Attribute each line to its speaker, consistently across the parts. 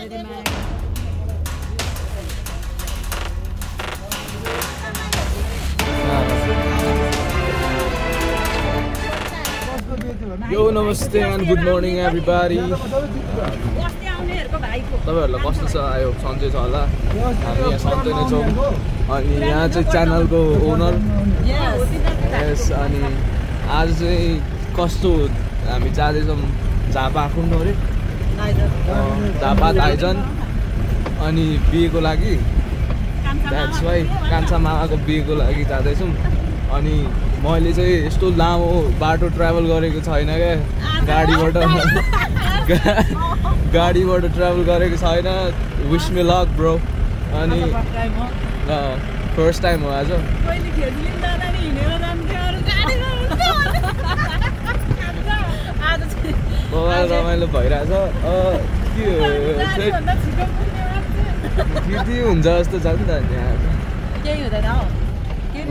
Speaker 1: Yo, namaste and good morning everybody. तपाईहरुलाई कस्तो छ? आयो सन्चै छ होला? हामी यहाँ सन्चै नै छौं। अनि यहाँ चाहिँ च्यानलको ओनर यस। अनि आज चाहिँ कस्तो हामी जाँदै छौं झापा खुम्नु रे झापा ताइजन अनि बिहेको लागि। द्याट्स वाइ कान्छा मामाको बिहेको लागि जाँदै छौं। अनि मैले चाहिँ यस्तो लामो बाटो ट्राभल गरेको छैन क्या, गाडीबाट ट्राभल गरेको छैन। Wish me lock bro. अनि फर्स्ट टाइम हो आज। रमाइलो भइरहेछ। के हुन्छ जस्तो छ नि त यहाँ।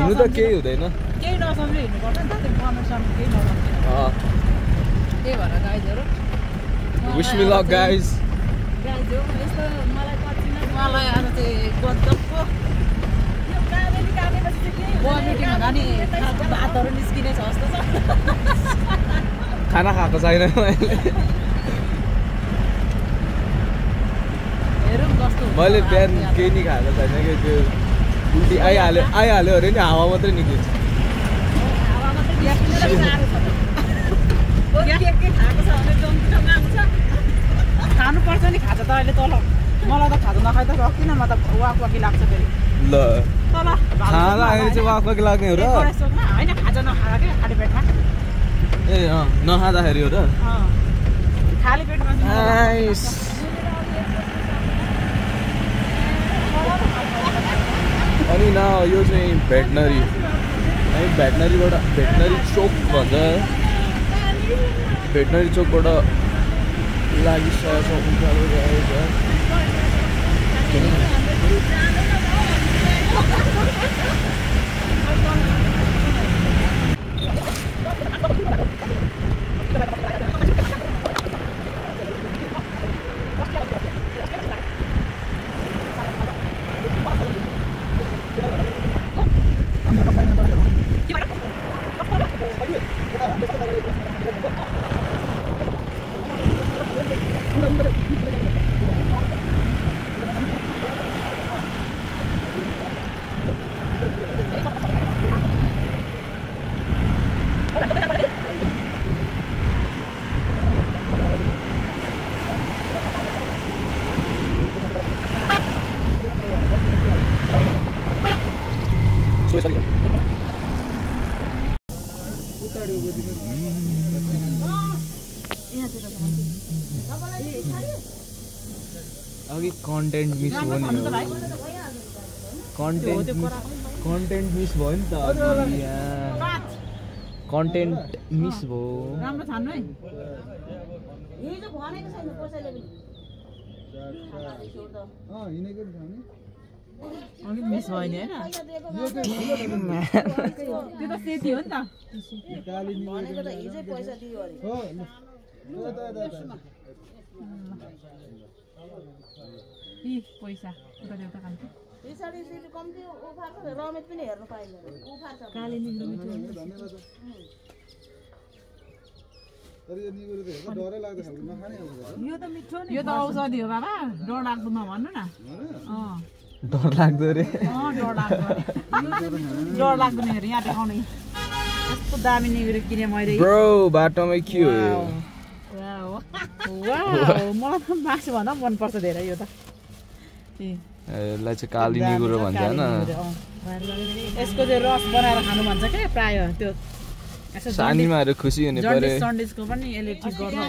Speaker 1: हुनु त केही हुँदैन।
Speaker 2: केही नसम्झे हिँड्नुपर्छ नि त, त्यो बनसम्म केही नसम्झे। त्यही भएर गाइजहरू
Speaker 1: wish me luck guys.
Speaker 2: Guys हो यस्तो मलाई कति नै मलाई आज चाहिँ गजबको यो कामेपछि चाहिँ केही मिटिङ हुँदा नि भातहरू निस्किने छ जस्तो छ।
Speaker 1: खाना खाएको छैन मैले।
Speaker 2: हेरौँ कस्तो
Speaker 1: मैले बिहान केही नि खाएको छैन कि त्यो उल्टी आइहाल्यो अरे नि हावा मात्रै निक्लिन्छ।
Speaker 2: खानुपर्छ नि खाजा त अहिले तल। मलाई त खाजा नखाइ त सक्दिनँ म त वाकी लाग्छ फेरि।
Speaker 1: ल
Speaker 2: तल
Speaker 1: खाँदाखेरि चाहिँ वाकी लाग्ने हो र?
Speaker 2: होइन खाजा नखाएर क्या खाली पेटमा।
Speaker 1: ए नखाँदाखेरि हो र?
Speaker 2: खाली पेटमा।
Speaker 1: अनि न यो चाहिँ भेटनरी है, भेटनरी चोक भन्छ। भेटनरी चोकबाट लागिसकेको छ उकालो गएको। अघि कन्टेन्ट मिस भयो नि। कन्टेन्ट मिस भयो नि त अघि। कन्टेन्ट मिस भयो।
Speaker 2: राम्रो छान्नु है। अघि मिस भयो नि होइन? त्यो त सेती हो नि त। पैसा उता खान्छ। यो त औषधि हो बाबा, डर लाग्दो नभन्नु न।
Speaker 1: डर लाग्दो रे?
Speaker 2: डर लाग्दो नि यहाँ देखाउने। यस्तो दामी निगुरो किने मैले।
Speaker 1: ब्रो बाटोमै के हो?
Speaker 2: मलाई त मासु भन्दा मनपर्छ धेरै यो त।
Speaker 1: यसलाई चाहिँ काली निगुरो भन्छ होइन?
Speaker 2: यसको चाहिँ रस बनाएर खानु भन्छ क्या प्राय। त्यो
Speaker 1: सानीमाहरू खुसी हुने परे।
Speaker 2: सन्डेसको पनि यसले ठिक गर्नु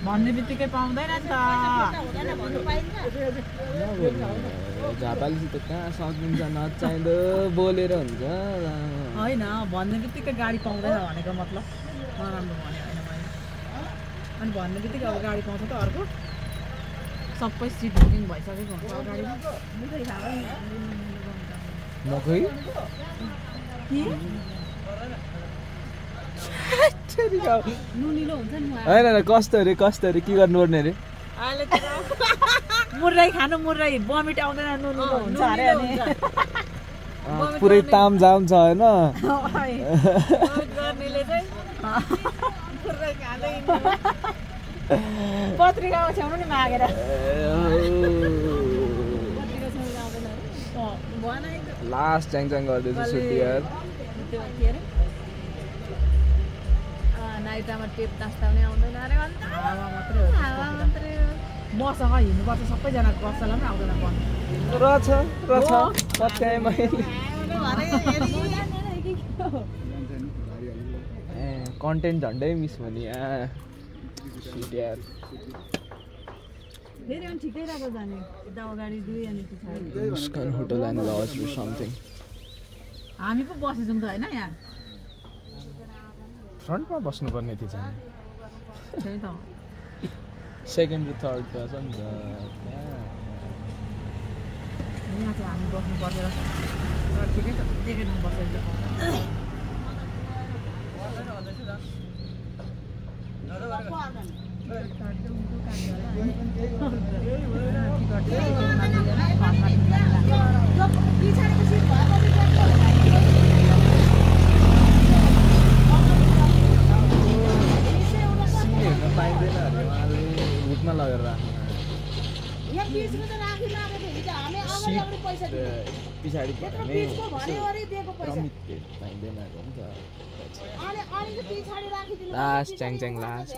Speaker 2: भन्ने बित्तिकै पाउँदैन नि त।
Speaker 1: झापालीसित कहाँ सकिन्छ, नचाहिँदो बोलेर हुन्छ।
Speaker 2: होइन भन्ने बित्तिकै गाडी पाउँदैन भनेको मतलब नराम्रो भने होइन मैले अनि भन्ने बित्तिकै अब गाडी पाउँछ त अर्को सबै सिट बुकिङ भइसकेको हुन्छ गाडीमा
Speaker 1: मकै
Speaker 2: नुनिलो हुन्छ नि
Speaker 1: होइन कस्तो अरे के गर्नुपर्ने अरे
Speaker 2: अहिले मुर्राई खानु मुर्राई बमिट आउँदैन नुनिलो हुन्छ अरे अनि
Speaker 1: पुरै तामझाम छ होइन
Speaker 2: गर्नेले चाहिँ मुर्राई खाँदै पत्रिकाको छेउनु नि मागेर
Speaker 1: लास्ट च्याङ गर्दैछु सुटी यार
Speaker 2: त्यो के अरे नाइटामा टेप तास्ताउने आउँदैन अरे भन्छ हावा मात्रै हो मसँग हिँड्नुपर्छ सबैजना गर्छलाई पनि आउँदैन बन्द
Speaker 1: रहेछ पत्याएँ मैले कन्टेन्ट झन्डै मिस भने यार
Speaker 2: फेरि अनि ठिकै रहेको जाने यता अगाडि दुई अनि पछाडि
Speaker 1: Muskan hotel and lodge or something
Speaker 2: हामी पो बसेछौँ त होइन यहाँ
Speaker 1: फ्रन्टमा बस्नुपर्ने थियो चाहिँ
Speaker 2: त्यही त
Speaker 1: सेकेन्ड र थर्ड त छ नि त
Speaker 2: यहाँ चाहिँ हामी बस्नु पर्छ ठिकै छ सेकेन्डमा बसेर
Speaker 1: पाइँदैन अरे उहाँले हुटमा लगेर राख्नु पछाडि पाइँदैन लास्ट च्याङ लास्ट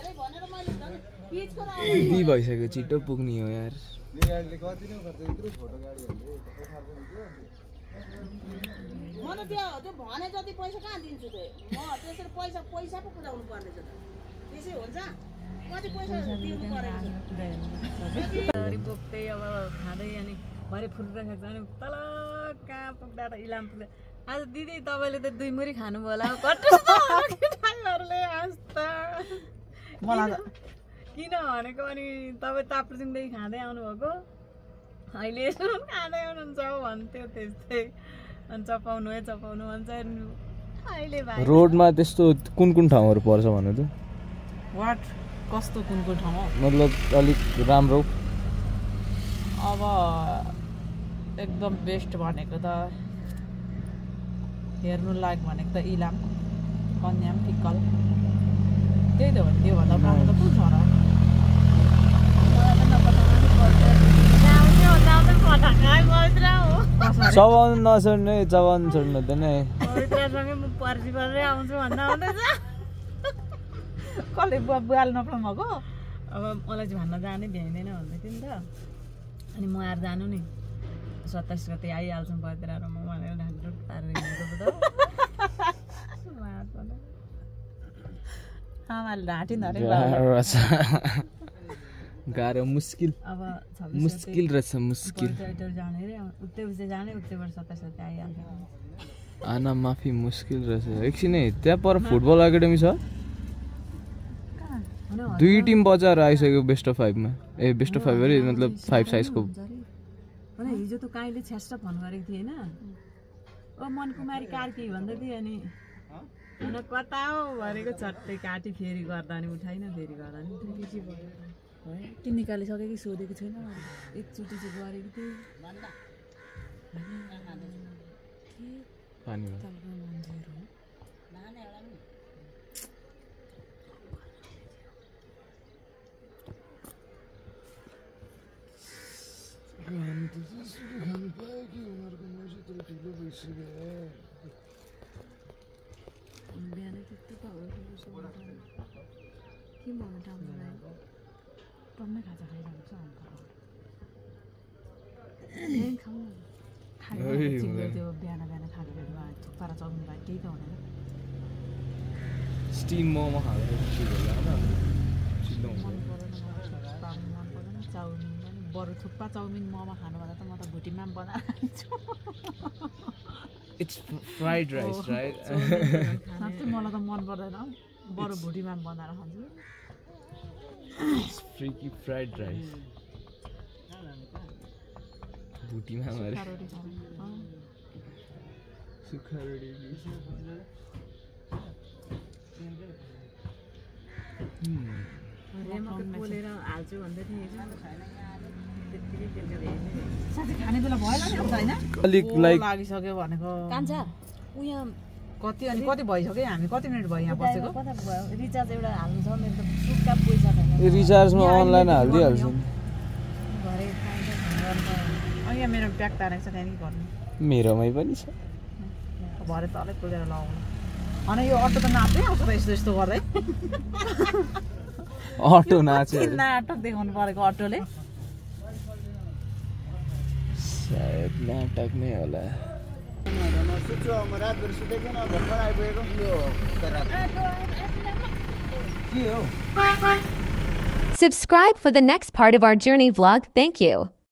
Speaker 1: यति भइसक्यो छिटो पुग्ने हो यार
Speaker 2: म त त्यो भने जति पैसा कहाँ दिन्छु त्यो म त्यसरी पैसा पो कुदाउनु पर्ने छ त्यसै हुन्छ कति पैसा दिनु पर्यो बोक्दै अब खाँदै अनि भरे फुलिरहेको छ अनि तल कहाँ पुग्दा त इलाम पुग्दा आज दिदी तपाईँले त 2 मुरी खानुभयो होला केटाहरूले मलाई किन भनेको अनि तपाईँ ताप्लेजुङदेखि खाँदै आउनुभएको अहिले यसो खाँदै आउनुहुन्छ भन्थ्यो त्यस्तै अनि चपाउनु भन्छ अहिले
Speaker 1: रोडमा त्यस्तो कुन ठाउँहरू पर्छ भन्नु त
Speaker 2: वाट कस्तो कुन ठाउँ
Speaker 1: मतलब अलिक राम्रो
Speaker 2: अब एकदम बेस्ट भनेको त हेर्नु लायक भनेको त इलाम कन्याम टिक्कल त्यही त हो नि त्योभन्दा राम्रो त कुन छ र
Speaker 1: चबाउनु नछोड्ने चबाउनु छोड्नु हुँदैन
Speaker 2: पवित्रसँगै म पर्सी गरेर आउँछु भन्दा आउँदैछ कसले बुवाले नपठाउनुभएको अब मलाई चाहिँ भन्न जाने भ्याइँदैन भन्दै थियो नि त अनि म आएर जानु नि 27 गते आइहाल्छौँ पवित्र र म भनेर ढाकढुक पारेर हिँडेको आमाले ढाँटिन् अरे
Speaker 1: गाह्रो मुस्किल
Speaker 2: अब
Speaker 1: मुस्किल रहेछ मुस्किल
Speaker 2: जाने रे उतै जाने उतैबाट 27 गते आइहाल्छ
Speaker 1: आना माफी मुस्किल रहेछ एकछिनै त्यहाँ पर फुटबल एकाडेमी छ 2 टिम बजार आइसक्यो बेस्ट अफ 5 मा ए बेस्ट अफ 5 अरे मतलब 5 साइजको
Speaker 2: भने हिजो त काइले छ्यास्ट फोन गरेको थिए हैन ओ मनकुमारी कार्की भन्दै थिए अनि न कता हो भनेको चट्टै काटी फेरि गर्दा नि उठाइन फेरि गर्दा नि उठाइपछि भयो कि निकालिसके कि सोधेको छैन एकचोटि चाहिँ गरेको थिएँ
Speaker 1: पानी
Speaker 2: बिहानै त्यस्तो त हो के भन्नु टाउलाई टम्मै खाजा खाइरहेको छ त्यो बिहान खाएको थुक्पा र चाउमिन भाइ केही त हुँदैन
Speaker 1: स्टिम मोमो
Speaker 2: मन परेन चाउमिन पनि बरु थुक्पा चाउमिन मोमो खानुभन्दा त म त भुटीमा पनि बनाएर खान्छु
Speaker 1: It's fried rice, right?
Speaker 2: साँच्चै मलाई त मन पर्दैन बरु भुटीमा बनाएर खान्छु
Speaker 1: It's freaky fried rice. भुटीमा मारे सुक्खा रोटी
Speaker 2: पोलेर हाल्छु भन्दै थिएँ साथै खाने बेला भयो होइन
Speaker 1: अलिक लाइक
Speaker 2: लागिसक्यो भनेको कान्छा उहाँ कति अनि कति भइसक्यो हामी कति मिनेट भयो यहाँ बसेको रिचार्ज एउटा हाल्नु छ मेरो त सुक्का पैसा छैन
Speaker 1: रिचार्जमा अनलाइन हाल्दिहाल्छ
Speaker 2: भरे यहाँ मेरो ब्याग तारेको छ त्यहाँदेखि गर्नु
Speaker 1: मेरोमै पनि छ
Speaker 2: भरे तलै कुदेर लगाउनु अनि यो अटो त नाच्दै आउँछ त यस्तो यस्तो गर्दै
Speaker 1: अटो नाच्यो
Speaker 2: नाटक देखाउनु परेको अटोले
Speaker 1: सायद नाटक नै होला
Speaker 3: Subscribe for the next part of our journey vlog. Thank you.